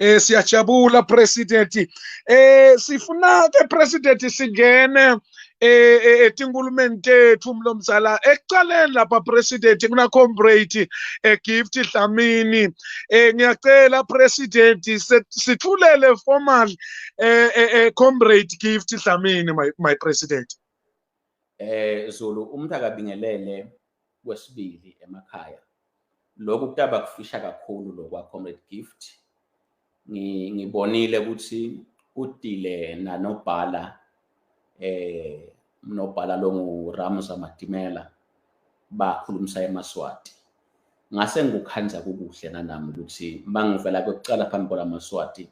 Siyajabula president. Sifuna ke president singene etinkulumeni tethu mlomzala. Ekucaleni lapha president kuna comrade Gift Dlamini. Ngiyacela president sithulele formal comrade Gift Dlamini, my president. Zulu, umuntu akabingelele kwesibili emakhaya. Lokhu kutaba kufisha kakhulu lokwa comrade Gift. Ngibonile ukuthi udile nanobhala, unobhala lo nguRamza Matimela, bakhulumisa emaSwati. Ngase ngikukhandza kukuhle nanami ukuthi mangivela kwekucala phambi kwalamaswati,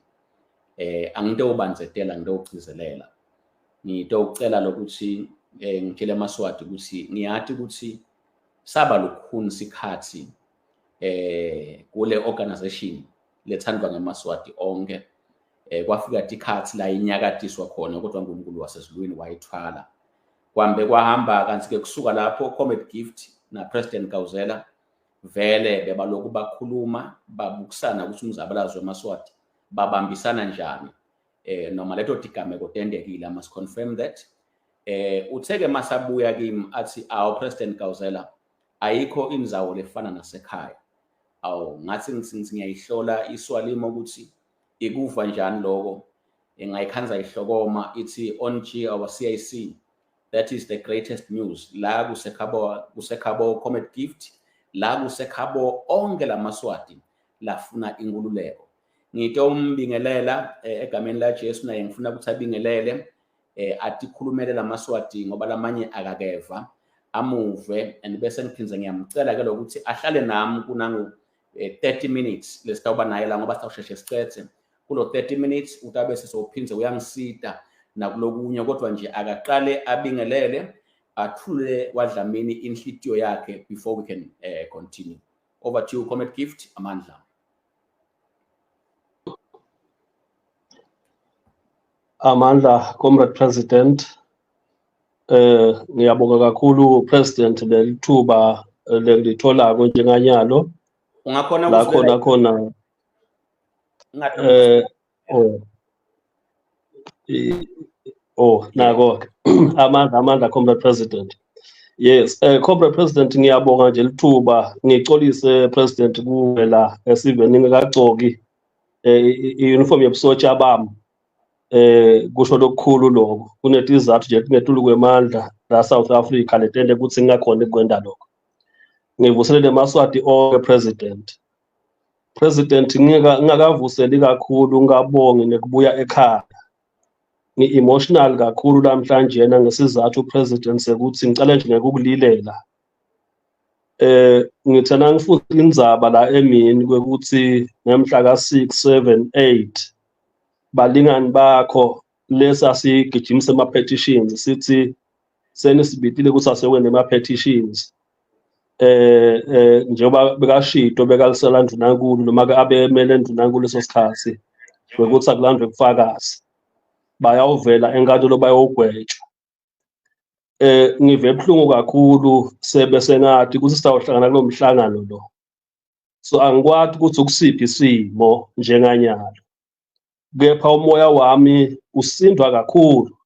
angitewubandzetela, ngitewugcizelela. Ngitewucela lokuthi ngitshele emaSwati ukuthi ngiyati ukuthi saba lukhuni sikhathi kule organization lethandwa ngemaSwati onke. Kwafika tikhathi la inyakatiswa khona, kodwa uNkulunkulu wasezulwini wayithwala. Kwambe kwahamba kanti ke kusuka lapho Comrade Gift na President Gawuzela vele bebaloku bakhuluma, babukisana ukuthi umzabalazo wemaSwati babambisana njani. Noma leto tigameko tendekile, I must confirm that. Utheke masabuya kimi athi awu President Gawuzela, ayikho indzawo lefana nasekhaya. Awu ngathi ngithi ngiyayihlola iSwalimo ukuthi ikuva njani lokho, ngayikhanza ihlokoma ithi on G our CIC, that is the greatest news. La kusekhabo, kusekhabo Comrade Gift, la kusekhabo onke lamaSwati lafuna inkululeko. Ngitombingelela egameni la Jesu, naye ngifuna ukuthi abingelele, atikhulumele lamaSwati ngoba lamanye akakeva, amuve, and bese ngiphinze ngiyamcela ke lokuthi ahlale nami kunangu 30 minutes lesitawuba naye la, ngoba sitawusheshe sicethe kulo 30 minutes, utabe sesophinze uyangisita nakulokunye, kodwa nje akaqale abingelele, athule kwaDlamini inhlitiyo yakhe before we can continue. Over to you, Comrade Gift. Amandla. Amandla, Comrade President. Ngiyabonga kakhulu President lelithuba lengilitholako njenganyalo. Ungakhona la khona khona oh oh nako ke. Amandla, amandla, Comrade President. Yes, Comrade President, ngiyabonga nje lithuba. Ngicolise President kuwe la esive ningakagcoki i-uniform yobusotsha bami. Kusho lokukhulu lokho, kunetizathu nje kungetulu kwemandla la South Africa letende ukuthi ngingakhona ukwenda lokho. Ngivuselele emaSwati onke President. President, ngingakavuseli kakhulu, ngingabongi nekubuya ekhaya. Ngi-emotional kakhulu namhlanje ngesizathu President sekuthi ngicela nje ngekukulilela. Ngithena ngifuna indzaba la emini kwekuthi ngemhla ka 6 7 8 balingani bakho lesa sigijimisa ama petitions, sithi senisibitile ukuthi asekwenze ama petitions, njengoba bekashito bekalisela Ndunankulu noma ke abemele Ndunankulu leso sikhathi ukuthi akulandwe ubufakazi, bayawuvela enkantolo bayogwetshwa. Ngive ebuhlungu kakhulu sebe sengathi ukuthi sitawuhlangana kulomhlangano lo, so angikwati ukuthi ukusiphi isimo njenganyalo, kepha umoya wami usindwa kakhulu,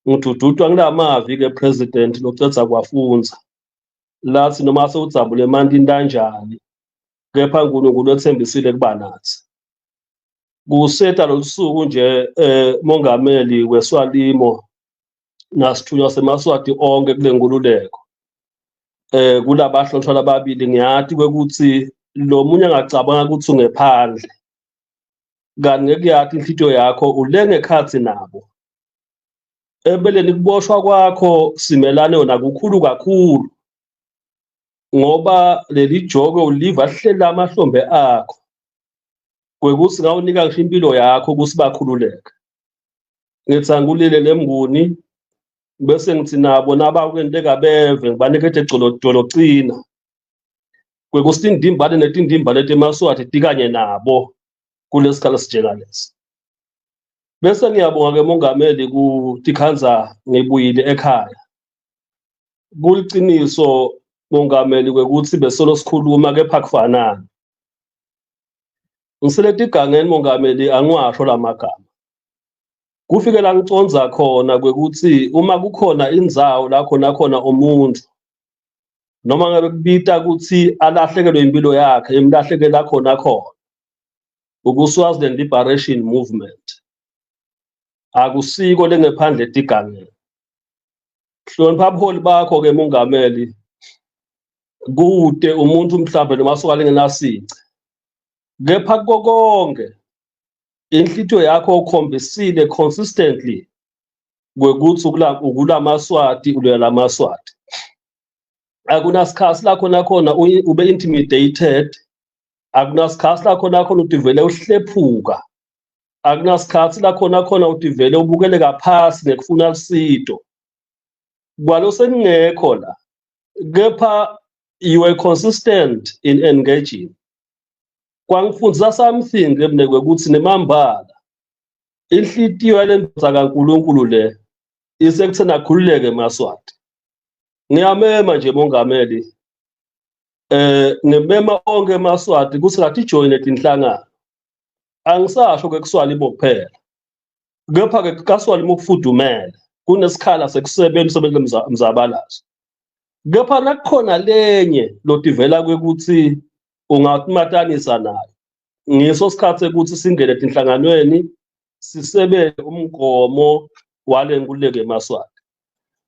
ngidududwa ngilamavi ke President locedza kwafunza lathi noma sewudzabule emanti kanjani, kepha uNkulunkulu ethembisile kuba nathi. Kuseta lolusuku nje mongameli weSwalimo nasithunywa semaSwati onke kule nkululeko, kulabahlonishwa lababili, ngiyati kwekuthi lo munye angacabanga ukuthi ungephandle, kanti ngekuyati inhlitiyo yakho ulengekhathi nabo. Ebeleni kuboshwa kwakho simelane yona kukhulu kakhulu, ngoba leli joko uliva hlela amahlombe akho kwekuthi ngawunika ngisho impilo yakho ukuthi bakhululeke. Ngithi angulile lemnguni, bese ngithi nabo nabakwenteka beve ngibanikete gcolocina kwekuthi indimbane netindimba leti emaSwati tikanye nabo kulesikhala sijengalesi. Bese ngiyabonga ke mongameli kutikhanza ngibuyile ekhaya. Kuliciniso mongameli kwekuthi besolo sikhuluma kepha kufanani. Ngisele tigangeni mongameli, angiwasho lamagama. Kufike la ngicondza khona kwekuthi uma kukhona indzawo la khona khona umuntu noma ngabe kubita ukuthi alahlekelwe impilo yakhe, imlahlekela khona khona ukuSwaziland Liberation Movement, akusiko lengephandle etigangeni. Hlonipha ubuholi bakho ke mongameli. Kude umuntu mhlawumbe noma suka lengenasici, kepha kuko konke inhlitiyo yakho ukhombisile consistently kwekuthi ukulamaswati, ulwela lamaswati. Akunasikhathi la khona khona ube intimidated, akunasikhathi la khona khona udivele uhlephuka, akunasikhathi la khona khona udivele ubukeleka phasi ngekufuna lusito kwalo sengingekho la, kepha you were consistent in engaging. Kwangifundisa something ke ukuthi nemambala inhlitiyo yalendoda kaNkuluNkulu le isekutheni akhululeke emaswati. Ngiyamema nje mongameli, ngimema onke emaswati ukuthi ngathi join tinhlangano. Angisasho ke kuSwalimo kuphela, kepha ke kaSwalimo kufudumele, kunesikhala sekusebenza umsebenzi mzabalazo, kepha nakukhona lenye lotivela kwekuthi ungakumatanisa nayo, ngiso sikhathi ukuthi singene etinhlanganweni, sisebenze umgomo wale nkululeko emaswati.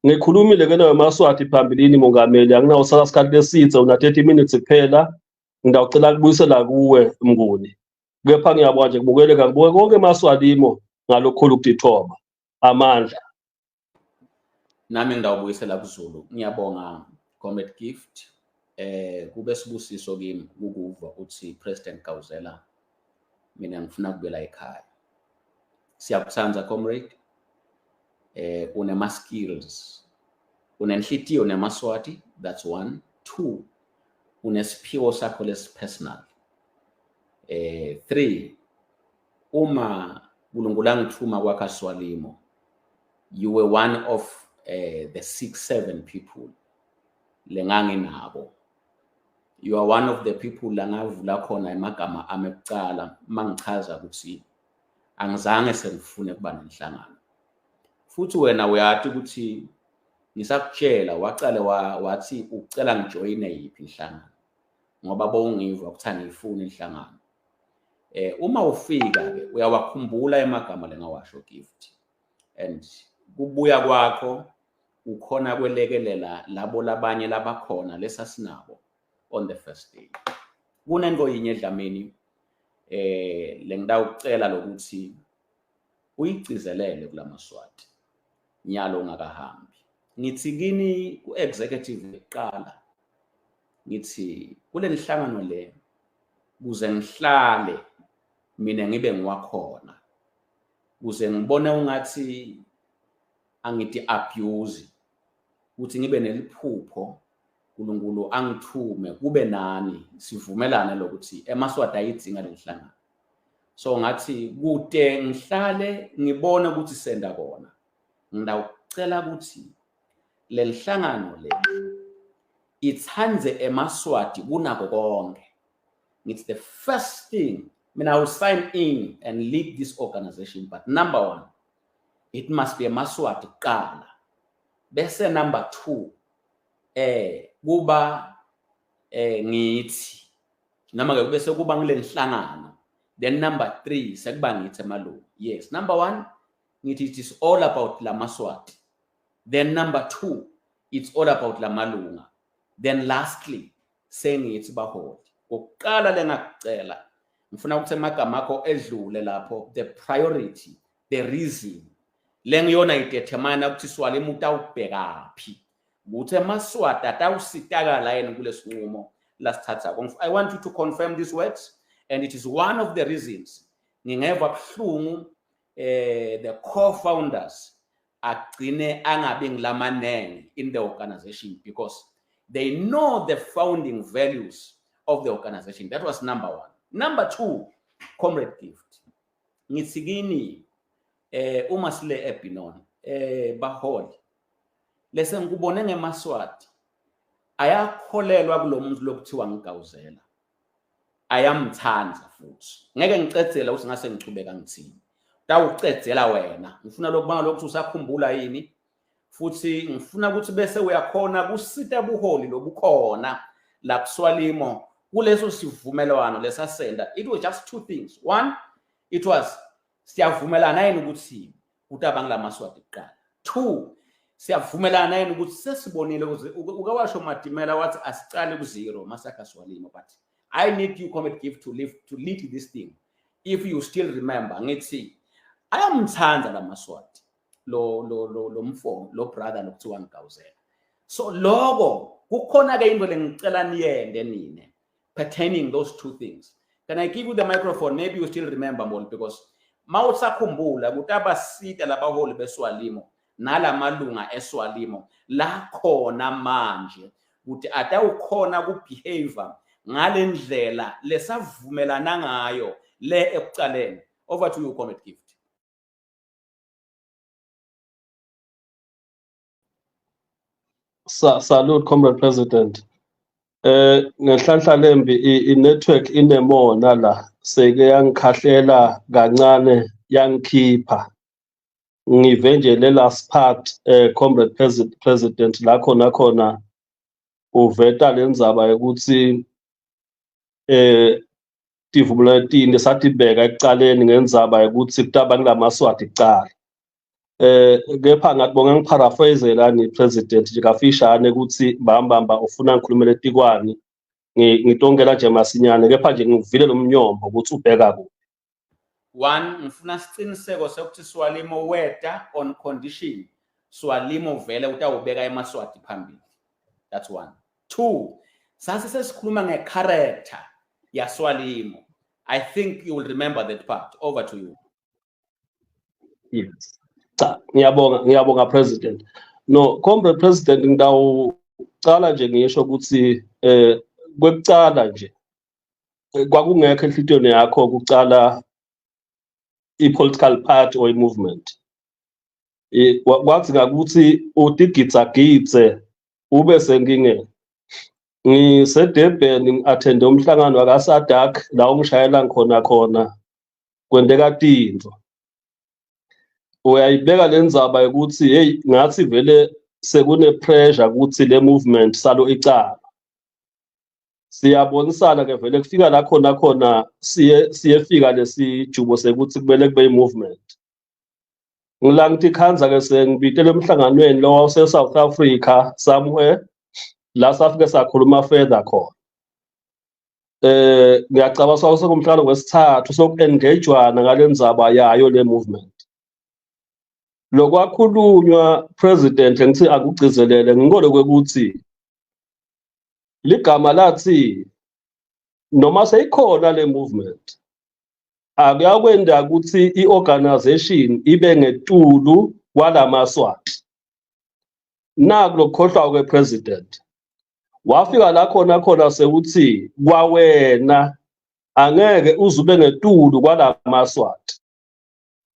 Ngikhulumile ke nawe emaswati phambilini mongameli, anginawo sala sikhathi lesitse, una 30 minutes kuphela. Ngidawucela kubuyisela kuwe Mnguni, kepha ngiyabonga nje kubukeleka, ngibuke konke emaswalimo ngalokukhulu ukutithoba. Amandla. Nami ngidawubuyisela kuZulu. Ngiyabonga, Comrade Gift. Kube sibusiso kimi ukuva uthi, "President Gawuzela, mina ngifuna ukubuyela ekhaya." Siyakuthanda, comrade. Unema skills, unenhlitiyo nemaswati, that's one. Two, unesiphiwo sakho lesi personal. Three, uma uNkulunkulu angithuma kwakha Swalimo, you were one of the six seven people lenganginabo. You are one of the people langavula khona emagama ami ekucala mangichaza ukuthi angizange sengifune kuba nenhlangano. Futhi wena uyati ukuthi ngisakutshela wacale wathi ucela ngijoyine yiphi inhlangano, ngoba bowungiva ukuthi angiyifuni inhlangano. Uma ufika ke uyawakhumbula emagama lengawasho, Gift, and kubuya kwakho ukhona kwelekelela labo labanye labakhona lesasinabo on the first day. Kunento yinye, Dlamini, lengidawucela lokuthi uyigcizelele kulamaswati nyalo ungakahambi. Ngithi kini ku-executive kuqala, ngithi kule nhlangano le, kuze ngihlale mina ngibe ngiwakhona, kuze ngibone ungathi angithi abuse, ukuthi ngibe neliphupho uNkulunkulu angithume kube nani, sivumelane lokuthi emaswati ayidzinga lenhlangano. So ngathi kude ngihlale ngibone ukuthi senda kona, ngidawucela ukuthi le nhlangano le ithandze emaswati kunako konke. Ngithi the first thing, mina I will sign in and lead this organization, but number one, it must be emaswati kuqala, bese number two kuba ngithi noma ke kube sekuba ngile nhlangano, then number 3 sekuba ngithi emalungu. Yes, number 1 ngithi it is all about lamaswati, then number 2 it's all about lamalunga, then lastly sengithi baholi. Kokuqala lengakucela, ngifuna ukuthi emagama akho edlule lapho, the priority, the reason lengiyona idetermine ukuthi Swalimo utawubhekaphi, ukuthi emaswati atawusitakala yena kulesinqumo lasithathako. I want you to confirm these words, and it is one of the reasons ngingeva buhlungu the co-founders agcine angabi ngilamanenge in the organization, because they know the founding values of the organization. That was number one. Number two, Comrade Gift, ngithi kini uma sile eBenoni, baholi, lese ngikubone ngemaswati ayakholelwa kulo muntu lokuthiwa ngigawuzela. Ayamthanda futhi. Ngeke ngicedzela ukuthi ngase ngichubeka ngithini. Tawucedzela wena. Ngifuna lokubanga lokuthi usakhumbula yini futhi ngifuna ukuthi bese uyakhona kusita buholi lobukhona la kuSwalimo kuleso sivumelwano lesasenda. It was just two things. One, it was siyavumelana yini ukuthi kutaba ngulamaswati kuqala. Two, siyavumelana yini ukuthi sesibonile ukuthi uke washo Matimela wathi asicale ku-zero masakha Swalimo, but I need you, Comrade Gift, to lead this thing. If you still remember, ngithi ayamthanda lamaswati lo mfo, lo brother lokuthiwa ngigawuzela. So lokho kukhona ke into lengicela niyende nine pertaining those two things. Can I give you the microphone? Maybe you still remember, Mol, because mawusakhumbula ukuthi abasita labaholi beSwalimo nalamalunga eSwalimo la khona manje ukuthi atawukhona kubehave ngalendlela lesavumelana ngayo le ekucaleni. Over to you, Comrade Gift. Salute, Comrade President. Ngenhlanhla lembi i-network inemona la, seke yangikhahlela kancane yangikhipha. Ngive nje le last part, Comrade President, la khona khona uveta lendzaba yokuthi tivumelwano tini satibeka ekucaleni ngendzaba yokuthi kutaba ngulamaswati kucala. Kepha ngathi bonke ngiparaphrase lani President nje kafishane ukuthi bambamba ufuna ngikhulumele tikwani, ngitonkela nje masinyane, kepha nje ngivile lo mnyombo ukuthi ubheka kuphi. One, ngifuna siciniseko sokuthi Swalimo weta on condition Swalimo vele utawubeka emaswati phambili. That's one. Two, sase sesikhuluma ngecharacter yaSwalimo. I think you will remember that part. Over to you. Yes. Cha, ngiyabonga, ngiyabonga President. No, Comrade President, ngidawucala nje ngisho ukuthi kwekucala nje kwakungekho enhlitiyweni yakho ukucala i-political party or i-movement. Kwathi ngakuthi utigitsagitse ube senkingeni. NgiseDurban ngi-attende umhlangano wakaSADC la ungishayela ngikhona khona kwenteka tintfo. Uyayibeka le ndzaba yokuthi hey, ngathi vele sekune pressure ukuthi le movement salo icala. Siyabonisana ke vele kufika la khona khona siye siyefika lesijubo sekuthi kumele kube i-movement. Ngila ngithi khanza ke sengibitele emhlanganweni lo wase South Africa somewhere la safike sakhuluma further khona. Ngiyacabanga sekumhlangano wesithathu soku-engagewana ngalendzaba yayo le movement. Lokwakhulunywa President, ngithi akugcizelele ngikole kwekuthi ligama lathi noma seyikhona le movement akuyakwenda ukuthi i-organization ibe ngetulu kwalamaswati. Naku lokukhohlwa kwe President, wafika la khona khona sekuthi kwawena angeke uzube ngetulu kwalamaswati.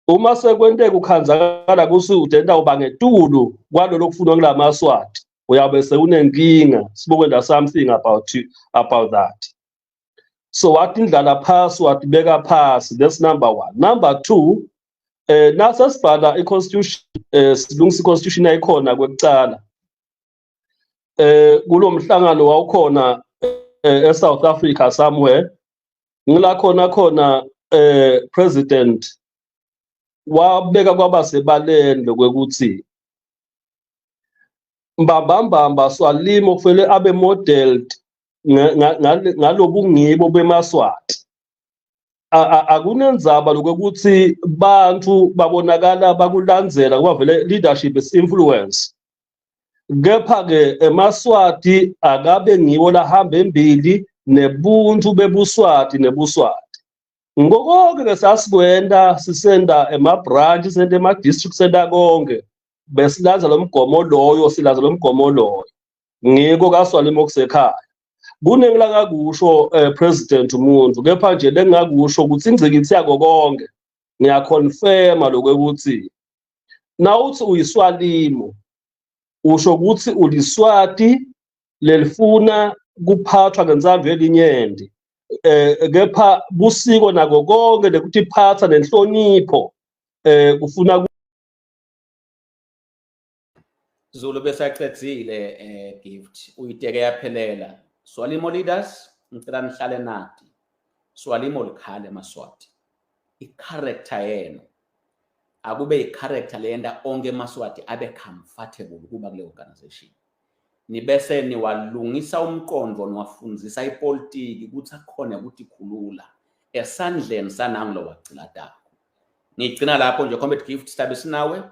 Uma sekwenteka ukhanzakala kuthi udenda uba ngetulu kwalolo kufunwa kulamaswati, uyabe sewunenkinga, sibokwenza something about that. So wathi indlala phasi, watibeka phasi. That's number one. Number two, nase sibhala i-constitution, silungisa i-constitution ayikhona kwekucala. Kulomhlangano wawukhona eSouth Africa somewhere, ngila khona khona President wabeka kwaba sebaleni lokuthi mbambambamba Swalimo kufanele abe modeled ngalobungibo bemaswati. Akunendzaba lokuthi bantu babonakala bakulandzela ngoba vele leadership is influence, kepha ke emaswati akabe ngiwo lahamba embili nebuntu bebuswati nebuswati. Ngokonke ke sasikwenda sisenda ema-branch, sisenda ema-district, senda konke, besilanza lo mgomo loyo, silanza lo mgomo loyo. Ngiko kaSwalimo kusekhaya kuningi lakakusho President umuntu, kepha nje lengakusho ukuthi ingcikithi yako konke ngiyaconfirma lokuthi nawuthi uyiswalimo usho ukuthi uliswati lelifuna kuphathwa ngentsandvo yelinyenti. Kepha busiko nako konke nekutiphatsa nenhlonipho kufuna. Zulu besacedzile Gift uyiteke yaphelela. Swalimo leaders, ngicela nihlale nati. Swalimo likhale emaSwati. I-character yenu akube i-character leyenta onke emaSwati abe comfortable kuba kule organization. Nibese niwalungisa umqondo, niwafundzisa ipolitiki ukuthi akhone ukutikhulula esandleni sanangu lowagcilatako. Ngigcina lapho nje, Comrade Gift, sidabe sinawe,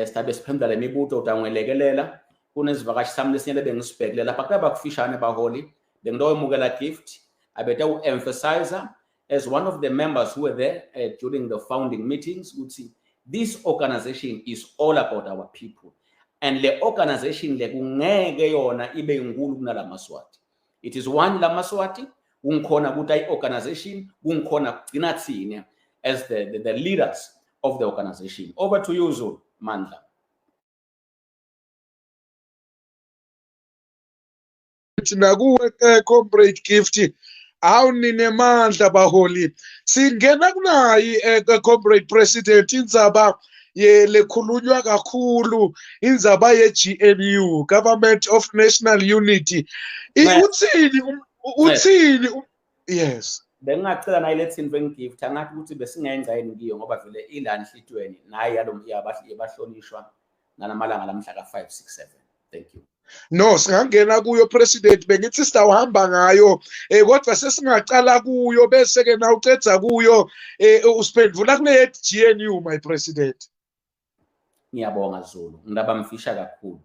sidabe siphendula le mibuto, utangwelekelela. Kunesivakashi sami lesinye lebengisibhekile lapha, kutaba kufishane baholi. Bengitokwemukela Gift abeta u-emphasize as one of the members who were there during the founding meetings ukuthi this organization is all about our people, and le organization le kungeke yona ibe inkulu kunalamaswati. It is one lamaswati kungikhona ukuthi ayi-organization kungikhona kugcina thine as the leaders of the organization. Over to you, Zulu Mandla. Nakuwe, Comrade Gift. Awu, ninemandla baholi. Singena kunayi, Comrade President, indzaba lekhulunywa kakhulu, indzaba ye-GNU, Government of National Unity. Uthini? Yes. Bengingacela naye lethini bengigift angathi ukuthi besingenza yini kiyo, ngoba vele ila enhlitweni naye yalo yabahlonishwa ngalamalanga lamhla ka-5 6 7. Thank you. No, singangena kuyo, President. Bengithi sitawuhamba ngayo, kodwa sesingacala kuyo, bese ke nawucedza kuyo usiphendvula kule GNU, my president. Ngiyabonga, Zulu. Ngindaba mfisha kakhulu.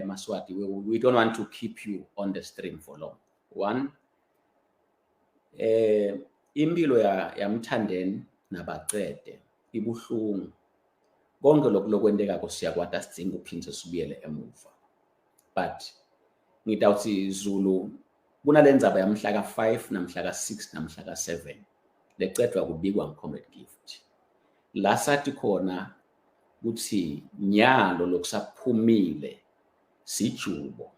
Maswati, we don't want to keep you on the stream for long. One, impilo ya yamthandeni nabacede ibuhlungu. Konke lokhu lokwenteka siyakwata, sidinga ukuphinde sibuyele emuva. But ngitawuthi, Zulu, kunale ndzaba yamhla ka-5 namhla ka-6 namhla ka-7 lecedwa kubikwa ngi-Comrade Gift. La sathi khona kuthi nyalo lokusaphumile sijubo.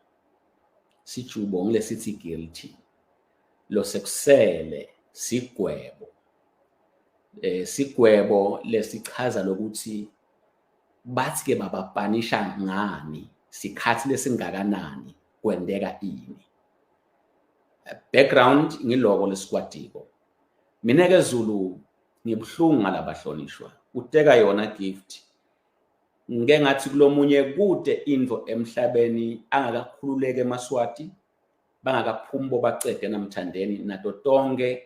Sijubo ngilesithi guilty. Lo sekusele sigwebo. Sigwebo lesichaza lokuthi bathi ke babapanisha ngani, sikhathi lesingakanani, kwenteka ini. Background ngiloko lesikwatiko. Mina ke, Zulu, ngibuhlungu ngalabahlonishwa. Uteka yona Gift. Ngike ngathi kulomunye kude into emhlabeni angakakhululeki emaSwati, bangakaphumi bobacede namthandeni nato tonke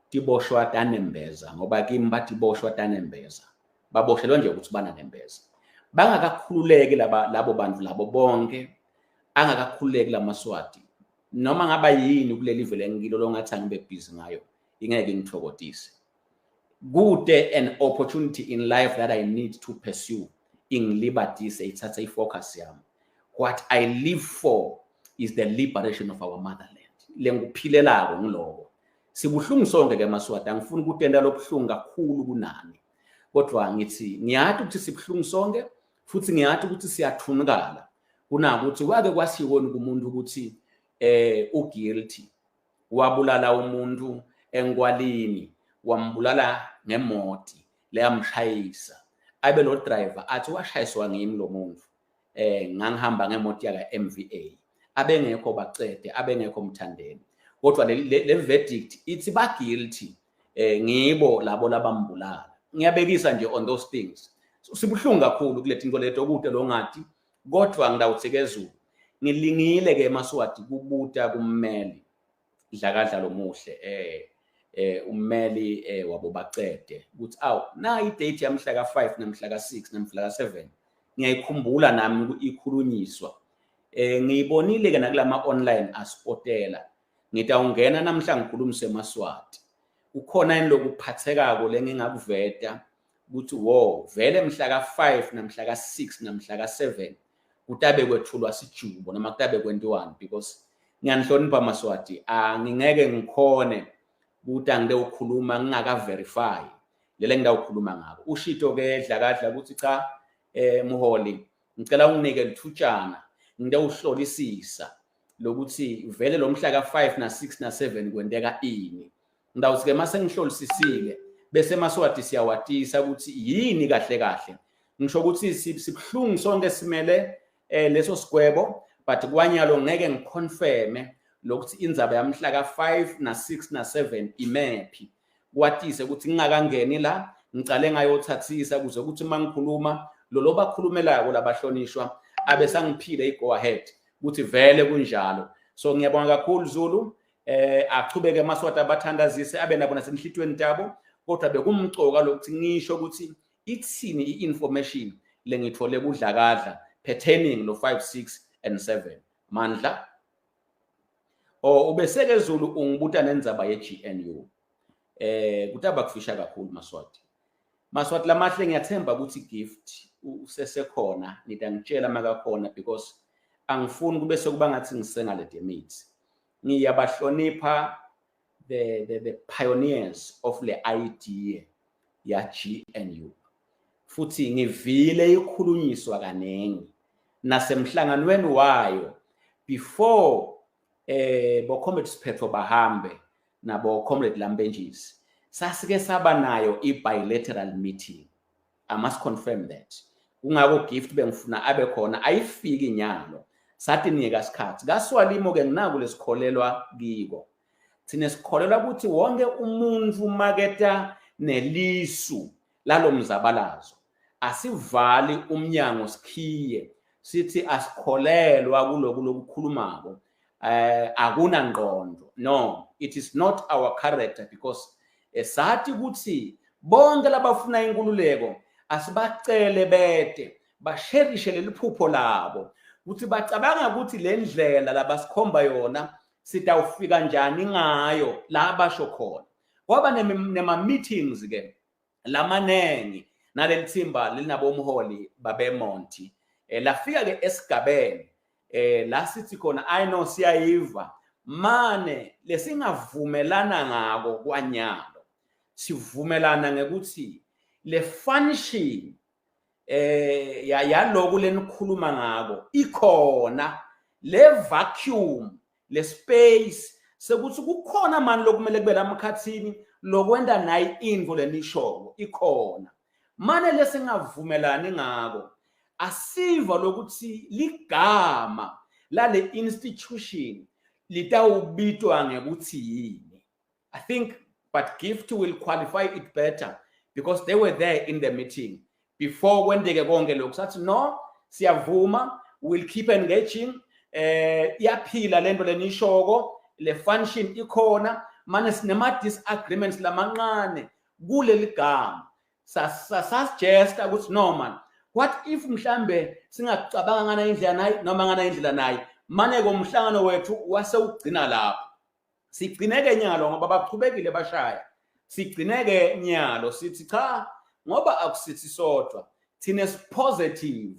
tiboshwa tanembeza, ngoba kimi bathi boshwa tanembeza, baboshelwe nje ukuthi bananembeza, bangakakhululeki laba labo bantu labo bonke, angakakhululeki lamaswati. Noma ngaba yini kuleli vele ngilo longathi angibe busy ngayo, ingeke ngithokodise. Kude an opportunity in life that I need to pursue ingilibadise, ithathe i-focus yami. What I live for is the liberation of our motherland. Lengikuphilelako ngiloko. Sibuhlungu sonke ke maswati, angifuni ukutenda lobuhlungu kakhulu kunani, kodwa ngithi ngiyati ukuthi sibuhlungu sonke, futhi ngiyati ukuthi siyathunukala kunakuthi wake kwasiwoni kumuntu ukuthi uguilty, wabulala umuntu enkwalini, wambulala ngemoti leyamshayisa, abe lo driver athi washayiswa ngimi lo muntu, ngangihamba ngemoti yaka MVA, abengekho bacede, abengekho mthandeni, kodwa le verdict ithi ba guilty, ngibo labo labambulala. Ngiyabekisa nje on those things. So, sibuhlungu kakhulu kule tinto leto kude lo ngati, kodwa ngidawuthi kezulu ngilingile ke emaswati kubuta kummeli Dlakadla lomuhle, ummeli wabo bacede, ukuthi awu, na idate yamhla ka5 namhla ka6 namhla ka7 ngiyayikhumbula nami ikhulunyiswa, ngiyibonile ke nakulama online asipotela. Ngitawungena namhla ngikhulumise emaswati, kukhona yini lokuphathekako lengingakuveta ukuthi wo vele mhla ka5 namhla ka6 namhla ka7 kutabe kwethulwa sijubo noma kutabe kwentiwani? Because ngiyanihlonipha maswati, angingeke ngikhone ukuthi angide ukhuluma ngingaka-verify lele ngidawukhuluma ngako. Ushito ke Dlakadla ukuthi cha, muholi, ngicela unginike lithutshana ngidawuhlolisisa. Lokuthi vele lo mhla ka-5 na-6 na-7 kwenteka ini. Ngitawuthi ke mase ngihlolisisile bese emaSwati siyawatisa ukuthi yini kahle kahle. Ngisho ukuthi sibuhlungu sonke, simele leso sigwebo, but kwanyalo ngeke ngiconfirme lokuthi indzaba yamhla ka-5 na-6 na-7 imephi, kwatise ukuthi ngingakangeni la ngicale ngayothathisa ukuze ukuthi uma ngikhuluma lo bakhulumelako labahlonishwa abe sangiphile i-go ahead ukuthi vele kunjalo. So ngiyabonga kakhulu, Zulu. Achubeke amaSwati, abathandazise, abe nabo nasenhlitweni tabo, kodwa bekumcoka lokuthi ngisho ukuthi ithini i-information lengithole kudlakadla pertaining lo 5, 6 and 7. Mandla, oh, ubeseke Zulu ungibuta nendzaba ye-GNU. Kutaba kufisha kakhulu, Maswati. Maswati lamahle, ngiyathemba ukuthi Gift usesekhona, nitangitshela makakhona, because angifuni kube sekuba ngathi ngisengale demithi. Ngiyabahlonipha the pioneers of le idea ya GNU, futhi ngivile ikhulunyiswa kanengi nasemhlanganweni wayo before bo Comrade Siphetho bahambe nabo Comrade Lambenjisi. Sasike saba nayo i-bilateral meeting, I must confirm that. Kungako Gift bengifuna abe khona, ayifiki inyalo, sathi nika isikhathi kaSwalimo ke. Nginaku lesikholelwa kiko thina, sikholelwa ukuthi wonke umuntu maketa nelisu lalomzabalazo, asivali umnyango sikhiye sithi asikholelwa kuloku lokukhulumako, akunangqondo. No, it is not our character, because sathi ukuthi bonke labafuna inkululeko asibacele bete basherishe leli phupho labo, ukuthi bacabanga ukuthi le ndlela labasikhomba yona sitawufika njani ngayo la basho khona. Kwaba nema-meetings ke lamanengi naleli thimba lelinabomholi babeMonti. Lafika ke esigabeni la sithi khona, I know siyayiva mane lesingavumelana ngako kwanyalo, sivumelana ngekuthi le function yaloku lenikhuluma ngako ikhona, le vacuum, le space sekuthi kukhona mani lokumele kube lamkhathini lokwenta nayi intfo lenishoko ikhona. Mane lesingavumelani ngako, asiva lokuthi ligama lale institution litawubitwa ngekuthi yini. I think, but Gift will qualify it better because they were there in the meeting before kwenteke konke lokhu. Sathi no, siyavuma, we'll keep engaging. Iyaphila lento lenishoko, le function ikhona, mane sinema disagreements lamancane kuleli gama. Sasuggesta ukuthi no man, what if mhlambe singacabanga ngana indlela nayi noma ngana indlela nayi? Mane komhlangano wethu wase ugcina lapho. Sigcineke nyalo ngoba bachubekile bashaya. Sigcineke nyalo sithi cha, ngoba akusithi sodwa thina, positive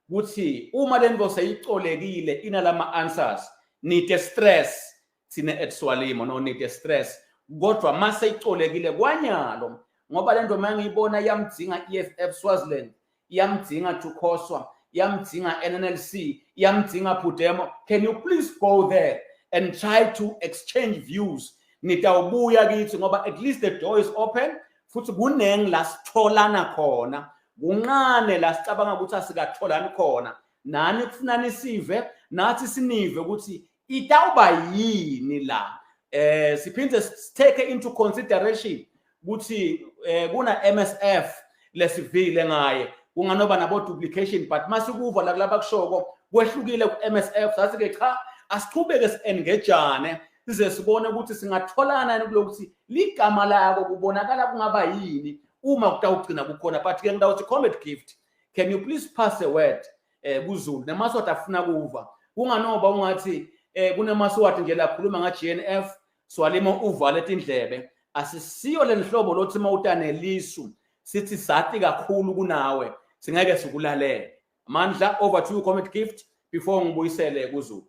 ukuthi uma lento seyicolekile inalama answers, nite stress thina at Swalimo, no need stress, kodwa mase icolekile kwanyalo, ngoba lento mangiyibona iyamdzinga EFF Swaziland, iyamdzinga Tukoswa, iyamdzinga NNLC, iyamdzinga Pudemo. Can you please go there and try to exchange views? Nitawubuya kithi ngoba at least the door is open, futhi kunengi la sitholana khona, kuncane la sicabanga ukuthi asikatholani khona. Nani kufunani sive, nathi sinive ukuthi itawuba yini la. Siphinde take into consideration ukuthi kuna MSF lesivile ngaye, kunganoba nabo duplication, but masikuva la kulaba kushoko kwehlukile ku MSF. Sathi ke cha, asichubeke si-engagane size sibone ukuthi singatholana yini kulokuthi ligama lako kubonakala kungaba yini uma kutawugcina kukhona. But ke ngitawuthi, Comrade Gift, can you please pass a word kuZulu nemaSwati afuna kuva, kunganoba ungathi kunemaSwati nje lakhuluma nga GNF, Swalimo uvale tindlebe. Asisiyo lenhlobo lothi mawutanelisu sithi sathi kakhulu kunawe, singeke sikulalele. Mandla, over to you, Comrade Gift, before ngibuyisele kuZulu.